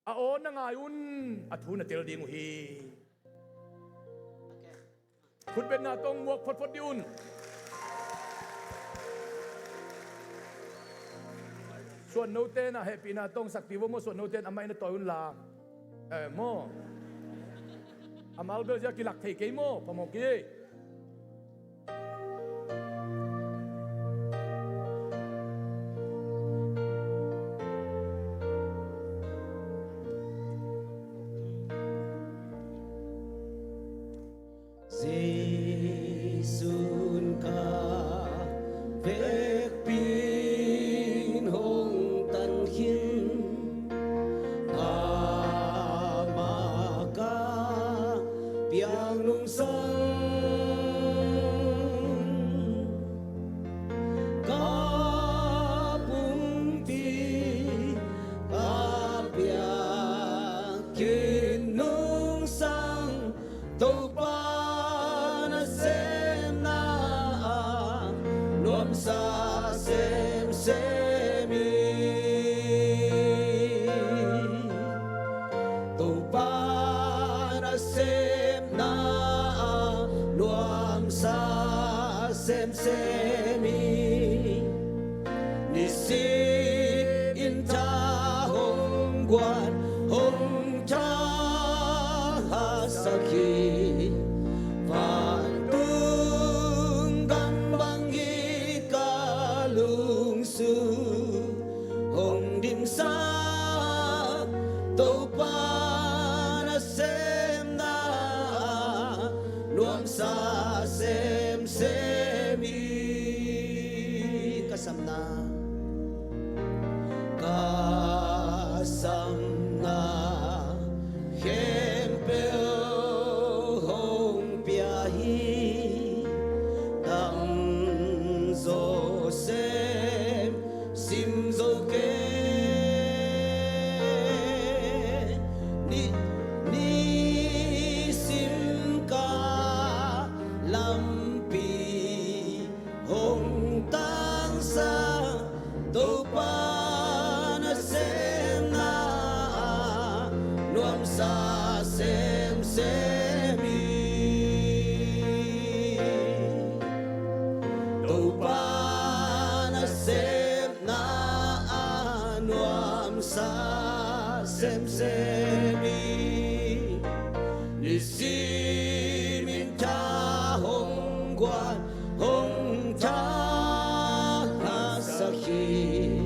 a aw na ngai un, a thu na tel ding uh hi. Khutbetna tawh muak photphot dih un. Suan note na hehpihna tawh sakpih vo maw, suan note na amah in a tawi unla. Eh, maw. A mal bel zia kilak thei kei maw, phamawh kei. Jesu'n ka vekpi in hong tan khin, amah ka piang nungsang, ka pumpi ka piak khin nungsang, Topa nasepna ah nuamsa semsem hi. Topa nasepna ah nuamsa semsem hi. Nisimin tha hong guan, hong thangsak hi. Vantung gam bang hi ka lungsim, hong dimsak Topa nasepna nuamsa semsem hi. Ka samna, ka samna khempeuh hong pia hi. Tamzaw sem, sim zo kei. Ni, nisim ka lampi hong tangsak, Topa nasepna ah nuamsa semsem hi. Topa nasepna ah nuamsa semsem hi. Nisimin tha hong guan, hong thangsak hi.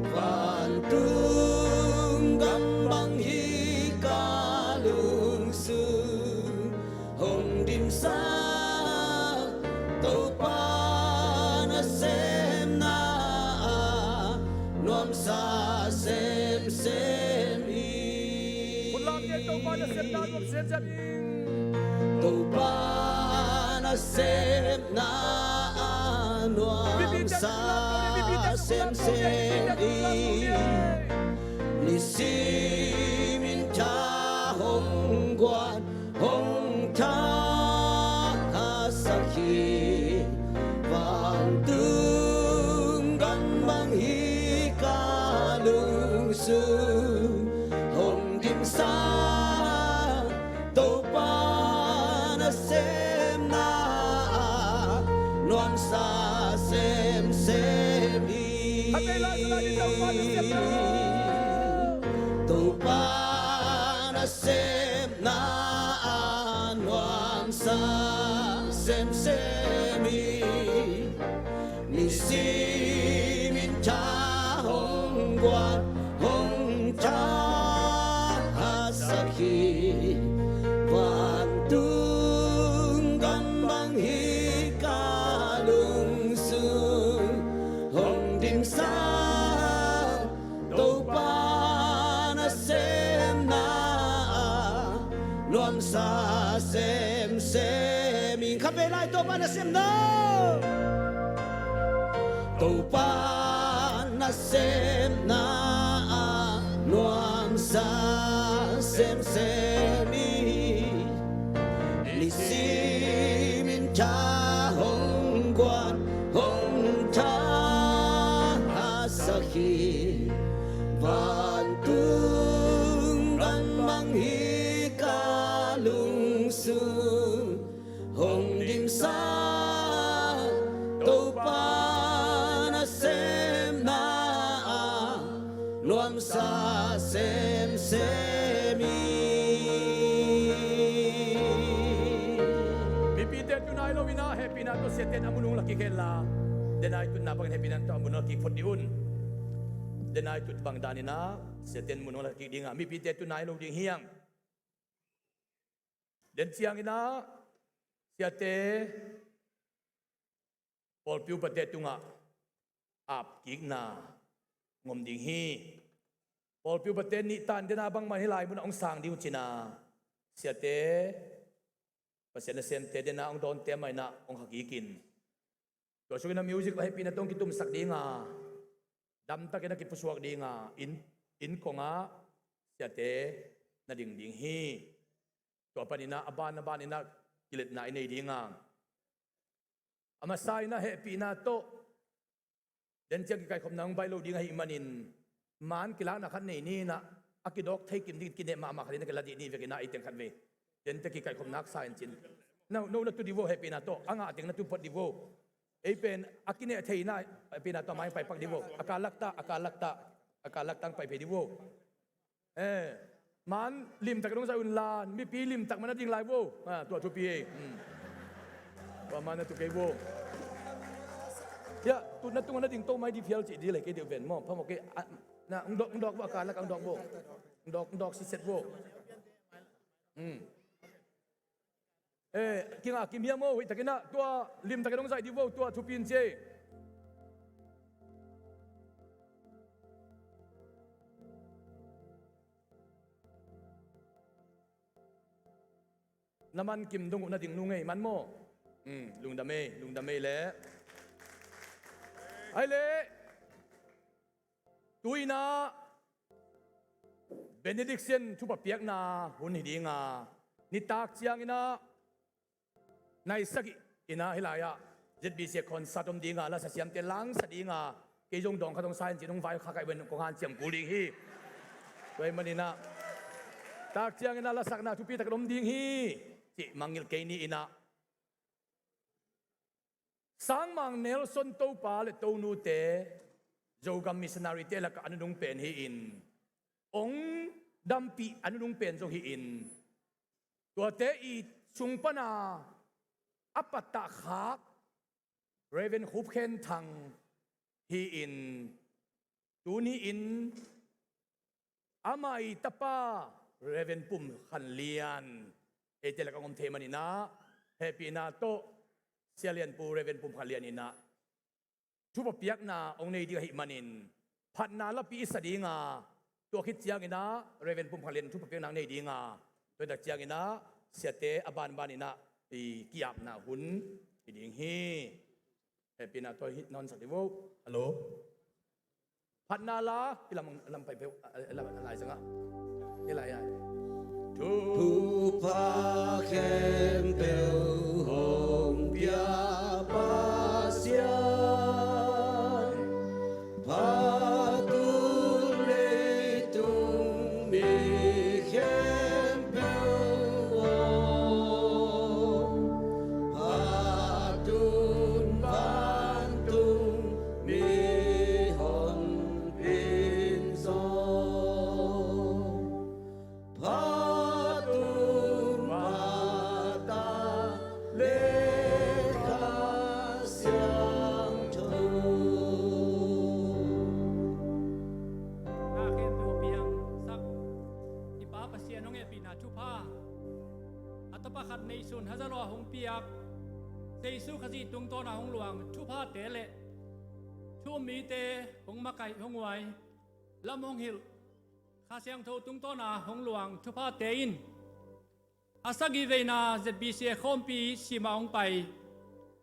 Vantung gam bang hi ka lungsim, hong dimsak Topa nasepna ah nuamsa semsem hi. Hun lam kei, Topa nasepna nuam semsem hi. Topa Sepna a nuamsa semsem i, nisimin tha hong guan hong thasak hi. Vantung gam bang hi ka lungsim, hong dimsa Topa nasemna ah nuamsa semsem hi. Topa nasemna ah nuamsa semsem hi. Nisimin tha hong guan hong thasak hi. Vantung gam bang hi ka lungsim, hong dimsa Topa nasemna ah nuamsa semsem hi. Khatvei lai, Topa nasemna. Topa nasemna ah nuamsa semsem hi. Nisimin tha hong guan hong thasak hi. Vantung gam bang hi ka lungsim, hong dimsa Topa nasemna ah nuamsa semsem hi. Mipite tu nai lo in ah, hehpihna tawh siate in a mun hong la kik hen la, den a i tutna bangin hehpihna tawh a mun hong la kik phot dih un. Den a i tut bang dan in ah siate in mun hong la kik ding a, mipite tu nai lo ding hi hang. Den ciangin ah siate, pawlpi upate tungah apkikna hong om ding hi. Pawlpi upate nih tan den a bangmah in hih lai munah hong sang ding uh cin a, siate, Pasian nasemte den a hong dawnte mah in ah hong kha kik in. Tua sungin a music hehpihna tawh hong kitumsak ding a, damtakin a kipusuak ding a, inn, inn kongah siate na ding ding hi. Tua panin ah a ban a ban in ah kiletna i nei ding a, a masa in ah hehpihna tawh den ciang kikaikhopna hong baih lo ding ahih manin, man kilakna khat nei ni in ah, a kidawk thei kim ding kineh mahmah khat in a kila dih ni vekin ah, ei teng khatvei dente kikaikhopna sa in cin. No, no na tu dih vo, hehpihna tawh a ngah teng na tu phot dih vo. Ei pen a kineh thei in ah hehpihna tawh a mai pai pak dih vo. A kalak ta, a kalak ta, a kalak ta hong pai phei dih vo. Eh, man limtak dong zai un lan, mipi limtak man a ding lai vo. Ah, tua thupi ei. Hmm. Tua man a tu kei vo. Ya, tu na tung a na ding to mai di phial cih di lei kei deuh ven maw. Phamawh kei, ah, na, ung dawk, ung dawk vo, a kalak ung dawk vo. Ung dawk, ung dawk siset vo. Hmm. Eh, kinga kim hiam aw, hoih takin ah, tua limtakin hong zaih dih vo, tua thupi in ci ei. Na man kim dong uh na ding nung ei man maw. Hmm, lungdam ei, lungdam ei leh. Ai leh. Tu in ah benediction thupha piakna hun hi ding a, nitak ciangin ah nai sagih in ah hih lai-ah Z B C concert om ding a, lasa siamte langsa ding a, kei zong dawng khat hong sa in cin, hong vai kha kaih ven kong hanciam kul ding hi. Tua ahih manin ah tak ciangin ah lasakna thupi takin om ding hi cih mangngilh kei ni in ah, Sangmang Nelson topa le tonute Zogam missionary-te lakah a nunung pen hi-in, hong dampih a nunung pen zong hi-in, tuate i sung pana a pattah khak Reverend Khup Khen Thang hi-in, tuni-in ama i tapa Reverend Pum Khan Lian eite lakah hong om thei manin ah, hehpihna tawh Sia Lian Pu Reverend Pum Khan Lian in ah thupha piakna hong nei ding ahih manin, phatna lapi i sa ding a, tua khit ciangin ah Reverend Pum Khan Lian thupha piakna hong nei ding a, tua tak ciangin ah siate a banban in ah i ki-apna hun hi ding hi. Hehpihna tawh hih nawn sak dih vo. Hallo. Phatna la, i lam, lam pai peuh, a, a, lam, a lai sangah. I lai ai. Thupha khempeuh hong pia Pasian, phatun leitung mi khempeuh aw, phatun vantung mi honpin zaw, phatun Pate le Kha Siangtho. Na khempeuh piangsak i Pa Pasian hong hehpihna thupha, a tapa khat neisun hazalo a hong piak Jesu Khazih tungtawna hong luang thuphate le thu um mite hong makaih hong uai, lam hong hilh Kha Siangtho tungtawna hong luang thuphate in a sagih veina Z B C A khawmpi sima hong pai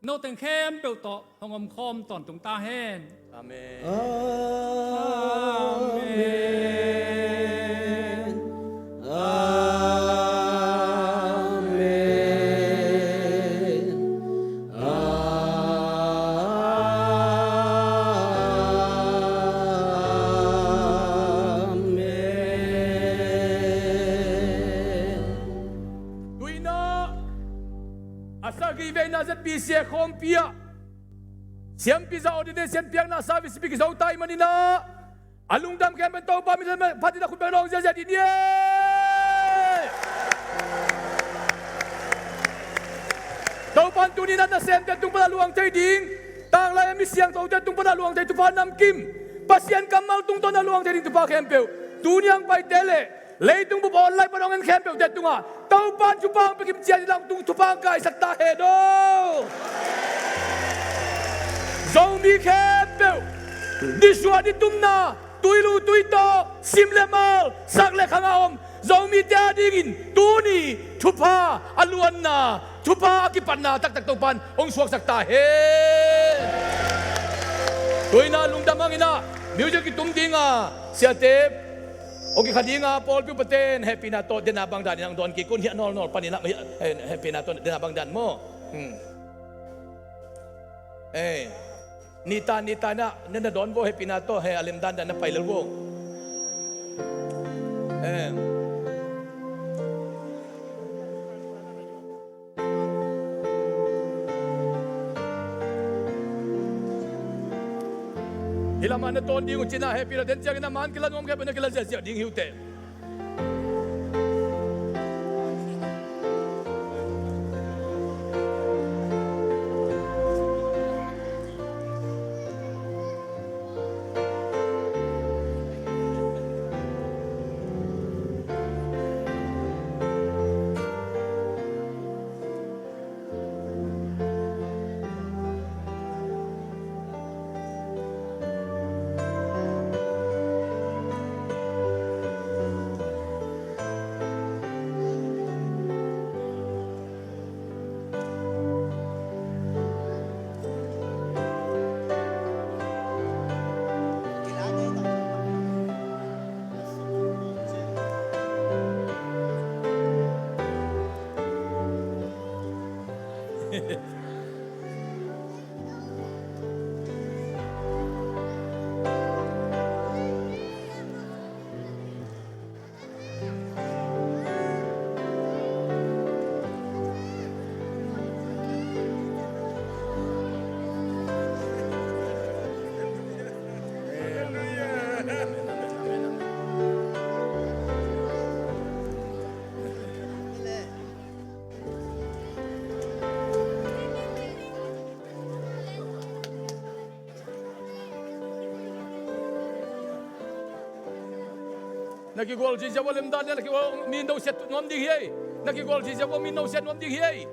noteng khempeuh tawh hong omkhawm tawntung ta hen. Amen. Amen. Amen. Amen. Tuinah a sagih veina Z B C A khawmpi ah siampi za ordination piakna service pi kizo ta ahih maninah a lungdam khempeuh Topa min phatin a khut beng lawng ziahziah dih ni e. Topa in tuni-in a nasemte tung pana luang thei ding, tanglai a mi siangthote tung pana luang thei thupha namkim, Pasian kammal tungtawn a luang thei ding thupha khempeuh tuni hong paite le leitung bup online pan hong en khempeuhte tungah Topa in thupha hong pia kim ciat in a tung thupha hong kaisak ta hen aw. Zomi khempeuh nisuah nitumna, tuilu tuitaw, sim le mal, sak le khang a om Zomite a dingin tuni thupha a luanna, thupha a kipatna taktak Topa in hong suaksak ta hen. Tuinah lungdam hangin ah music kitum dinga siate hong kikha dinga pawlpi upate in hehpihna tawh dena bangdan in hong dawn kik un. Hiah nawlnawl panin ah hehpihna tawh dena bangdan maw. Hmm. Eh. Nita, nita na, na, na dawn vo hehpihna tawh, he a lemdan dan na pai lel vo. Eh. Hih lamah na tawn ding uh cina hehpihna den ciangin a man kila nuam khempeuh na kila ziahziah ding hi uh teh. Na kigual ziahziah ua lemdan le na kigual mi no siat nuam ding hi ei. Na kigual ziahziah ua mi no siat nuam ding hi ei.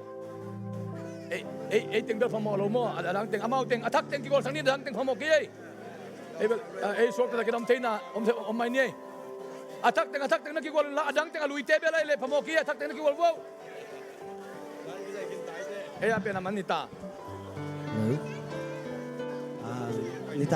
Ei, ei, ei teng bel phamawh lo maw? A, a dang teng, amau teng, a thak teng kigual sang ni, a dang teng phamawh kei ei. Ei bel, a, ei suakta na kinam theina om, om mai ni ei. A thak teng, a thak teng na kigual la, a dang teng a luite bel ei le phamawh kei ei, a thak teng na kigual vo. Ei a pen a man ni ta.